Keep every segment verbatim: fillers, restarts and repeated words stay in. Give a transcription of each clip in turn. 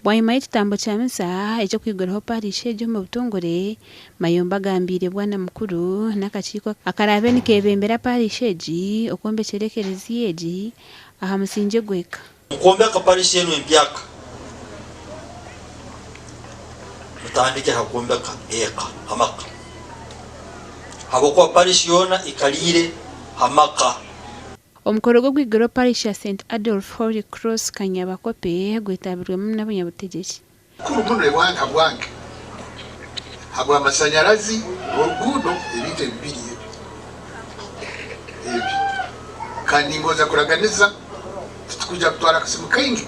Wanyuma y'ekitambo kya misa eky'okwiguraho parish egi omu butongore, Mayombe agambiire bwana mukuru n'akakiiko akaraabe nikebembera parish egi okwombekera ekereziya egi aha musingye gw'eka. Mukwombeka parish enu empyaka, mutandikire ha kwombeka eka, amaka. Habwokuba parish yoona ekaliire ha maka. Omukoro gw'okwiguraho parish ya Saint Adolf Holy Cross Kanyabakope gwetabirwemu n'abanyabutegeki. Kikuru muno ewange, habwange, habw'amasanyarazi, oruguudo, ebintu ebibiri ebi. Ebi. Kandi ningonza kuraganiza, titukwija kutwara akasimu kaingi.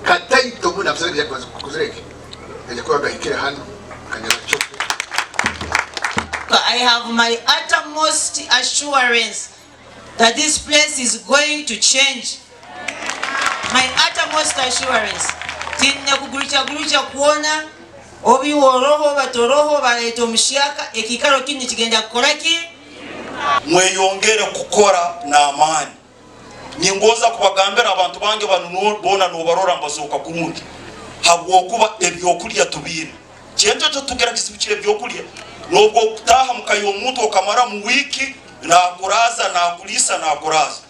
Kataito muno, amasanyarazi gaija kuba kuzireke. Gaija kuba gahikire hanu, Kanyabacope. I have my uttermost assurance that this place is going to change. My uttermost assurance. Tinyina kugurukyagurukya kwona, obu oroho, oba toroho, baleeta omuhyaka, ekiikaro kinu nikigenda kukora ki? Mweyongere kukora n'amaani. Ningonza kubagambira abantu bange banu no-, boona nobarora nibazooka kurungi. Habwokuba ebyokulya tubiine. Kyento kyo tugira kizibu kiri ebyokulya. N'obu okutaaha muka y'omuntu okamaramu wiiki, naakuraaza, naakuliisa, naakuraaza.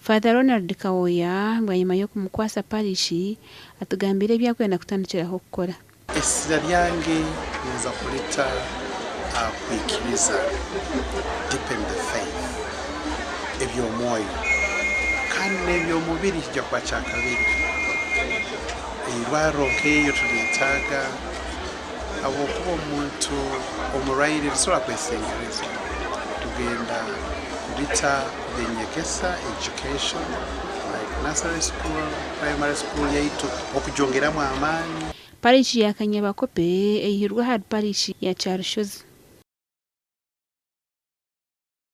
Father Ronald Kawoya, bwanyima y'okumukwasa parish, atugambire ebi akwenda kutandikiraho kukora. Esira lyange ninza kulita, ah, kwikiriza, deep in the faith, eby'omwoyo, kandi n'eby'omubiri kijja kuba kya kabiri. Irwarro nk'eryo tulyetaaga, habwokuba omuntu omurwaire tasobora kwesengereza. Tugenda kulita eby'enyegesa, education, like nursery school, primary school yaitu, okugyongeramu amaani. Parish ya Kanyabakope eihirwe hali parish ya Kyarushozi.